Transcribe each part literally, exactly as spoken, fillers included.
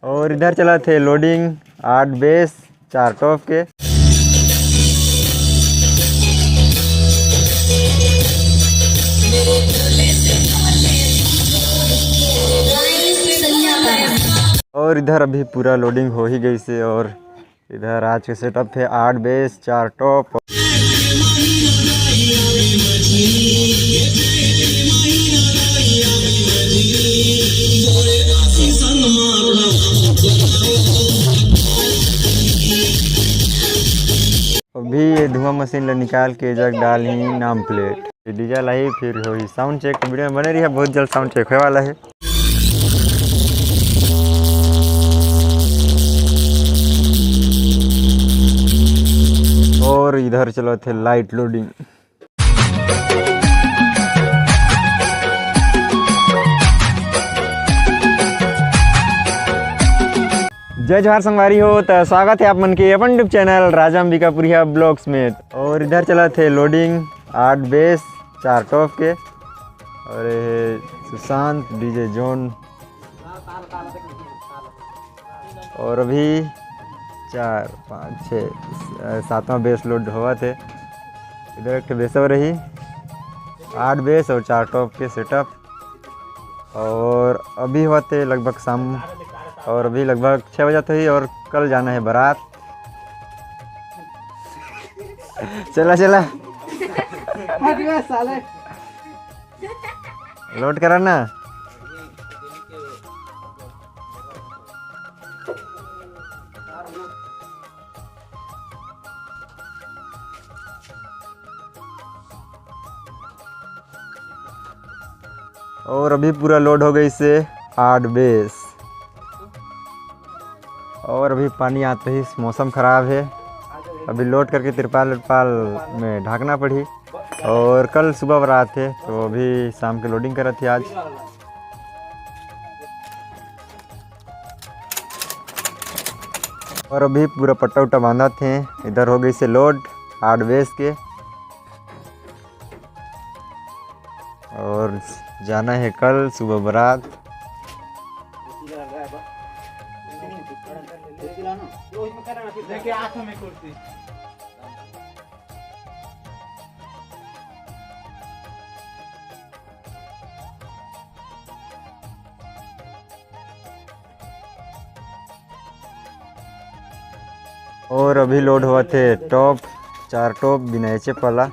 और इधर चलत हे loading, आठ bass, चार top के। और इधर अभी पूरा loading हो ही गइसे और इधर आज के setup हे आठ bass, चार top। अभी ये धुआं मशीन ला निकाल के जग डालही नाम plate। ये DJ ला ही फिर होही sound check। Video में बने रहिए, बहुत जल्द sound check होए वाला हे। और इधर चलत हे light loading। जय जोहार संगवारी हो, त स्वागत हे आप मन के अपन YouTube channel राजा अंबिकापुरिया vlogs में। और इधर चलत हे loading, आठ bass, चार top के। और ये हे सुशांत, DJ John। और अभी चार, पाँच, छः, अ, सातवां bass load होवत हे। इधर एक ठो bass और रही, आठ bass और चार top के setup। और अभी होवत हे लगभग शाम, और अभी लगभग छः बजत होही और कल जाना हे बारात। चला, चला। हट बे साले। Load करा ना। और अभी पूरा load हो गइसे आठ bass। और अभी पानी आत रहिस, मौसम खराब हे, अभी load करके तिरपाल उरपाल में ढाकना पड़ही। और कल सुबह बारात हे, तो अभी शाम के loading करत हे आज। और अभी पूरा पट्टा उट्टा बांधत हे। इधर हो गइसे load आठ bass के, और जाना हे कल सुबह बारात। और अभी load होवत हे top, चार top बिना HF वाला।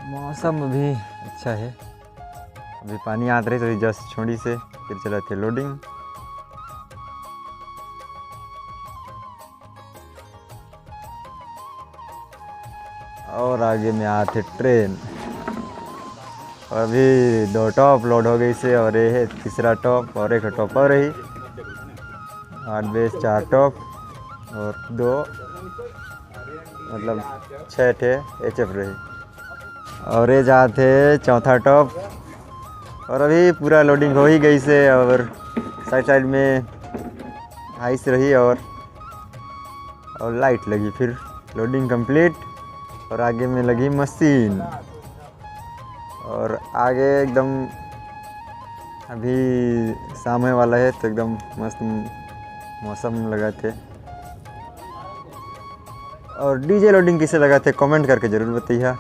मौसम अभी अच्छा हे, अभी पानी आत रहिस तो just छोड़िसे, फिर चलत हे loading। और आगे में आत हे train। अभी दो top load हो गइसे और ये हे तीसरा top और एक top और रही। आठ bass, चार top और दो, मतलब छः ठे HF रही। और ये जात हे चौथा top। और अभी पूरा loading हो ही गइसे और side side में ice रही और, और light लगी, फिर loading complete और आगे में लगी मशीन। और आगे एकदम अभी शाम होए वाला हे, तो एकदम मस्त मौसम लगत हे। और DJ loading कइसे लगत हे, comment करके जरूर बतइहा।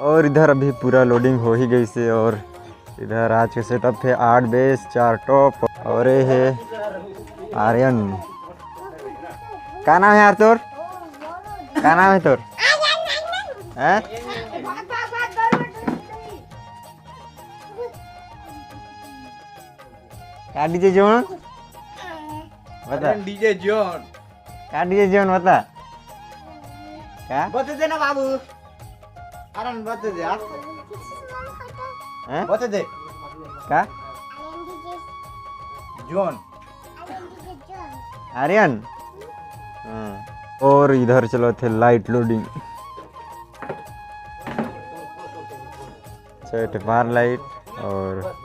और इधर अभी पूरा loading हो ही गइसे और इधर आज के setup हे आठ bass, चार top और ये हे आर्यन। का नाम हे यार तोर? का नाम हे तोर? हैं? का DJ John? बता। अरे DJ John। का DJ John बता। का? बता दे ना बाबू। अरे बता दे यार। हैं? बता दे। का? John। आर्यन? हाँ। और इधर चलत हे light loading। छः ठे bar light और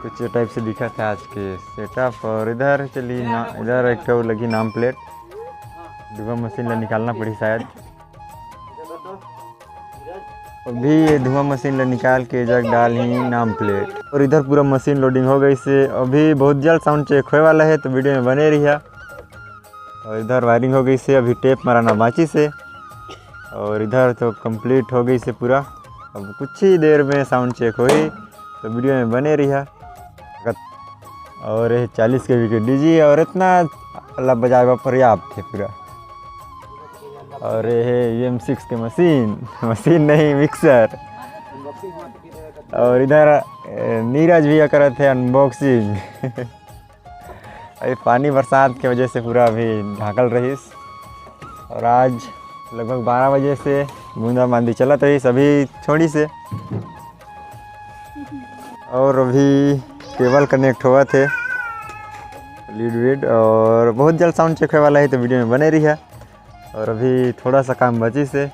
कुछ ये type से दिखत हे आज के setup। और इधर चली ना, इधर एक ठो लगी नाम plate। धुआं मशीन ला निकालना पड़ी शायद। अभी ये धुआं मशीन ला निकाल के जग डाल ही नाम प्लेट। और इधर पूरा मशीन लोडिंग हो गई से, अभी बहुत जल्द साउंड चेक होए वाला है, तो वीडियो में बने रहिया। और इधर वायरिंग हो गई से, अभी टेप मराना बाकी से। और इधर तो कंप्लीट हो गई से पूरा, अब कुछ ही देर में साउंड चेक होही, तो वीडियो में बने रहिया। और ये चालीस के वी के डीजे और इतना ला बजाए बर पर्याप्त है पूरा। और ये है एम सिक्स के मशीन, मशीन नहीं, मिक्सर। और इधर ए, नीरज भैया करत है अनबॉक्सिंग। अभी पानी बरसात के वजह से पूरा अभी ढाकल रहिस। और आज लगभग बारह बजे से बूंदा बांदी चलत रहिस, अभी छोड़ी से। और अभी केबल कनेक्ट होवत है, लीड वीड, और बहुत जल्द साउंड चेक होए वाला है, तो वीडियो में बने रहिया। और अभी थोड़ा सा काम बचिस है,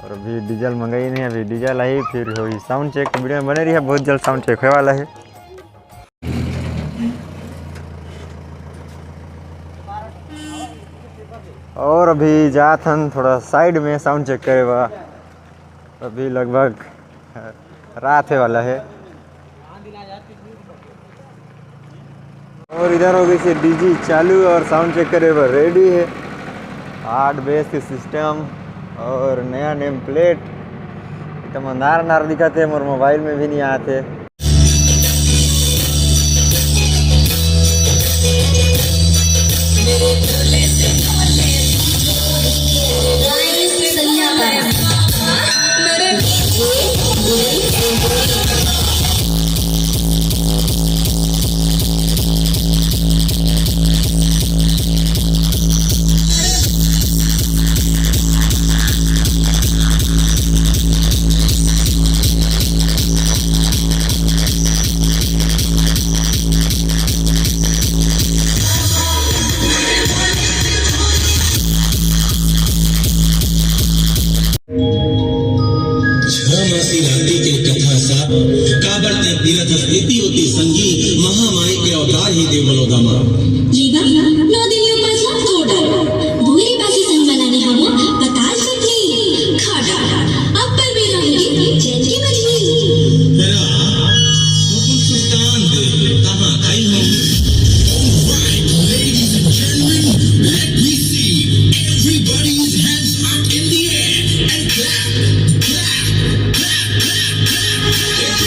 और अभी डीजल मंगाई नहीं, अभी डीजल आई फिर होई साउंड चेक। तो वीडियो में बने रहिया, बहुत जल्द साउंड चेक होए वाला है। और अभी जात हन थोड़ा साइड में साउंड चेक करे बर। अभी लगभग रात होए वाला है। और इधर हो गई से डीजे चालू और साउंड चेक करे बर रेडी है। आठ बेस के सिस्टम और नया नेम प्लेट। एकदम अंधार अंधार दिखत है, मोर मोबाइल में भी नहीं आत है। छह मासी राती के कथा सा, काबर तैं पीरत हस एती ओती संगी, महामाई के अवतार ही देवलो गामा। जीवा, नौ दिन उपास ला तोड़ डाल। भूरी बासी संग बनाने हवा, पताल चटनी खा डाल। अब्बर में रहूंगी चैन की मछली। तेरा हुकुम सुल्तान दे, कहाँ खाई हूँ? Alright, ladies and gentlemen, let me see everybody's hands up in the air and clap, clap, clap, clap, clap, clap.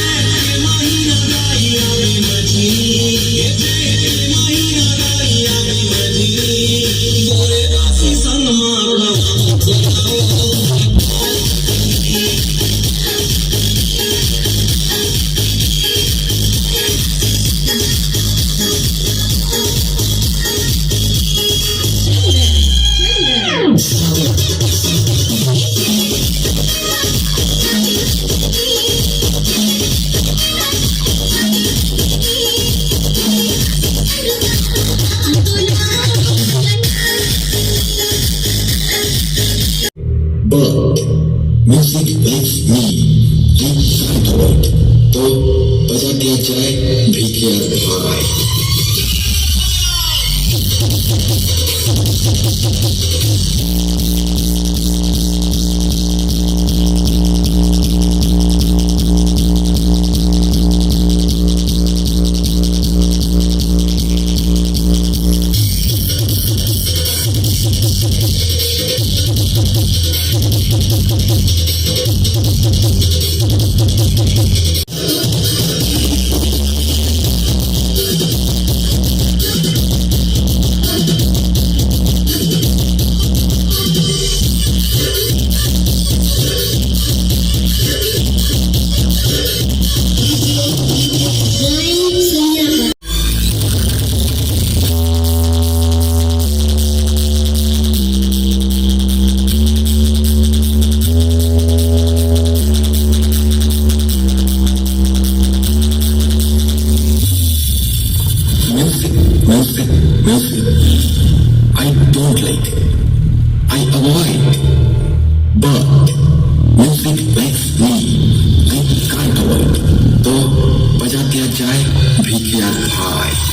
But music makes me, I can't avoid. तो बजा दिया जाए भीख यार भाई। Music, music, music. I don't like. I avoid. But music makes me. I can't avoid. तो बजा दिया जाए भीख यार भाई।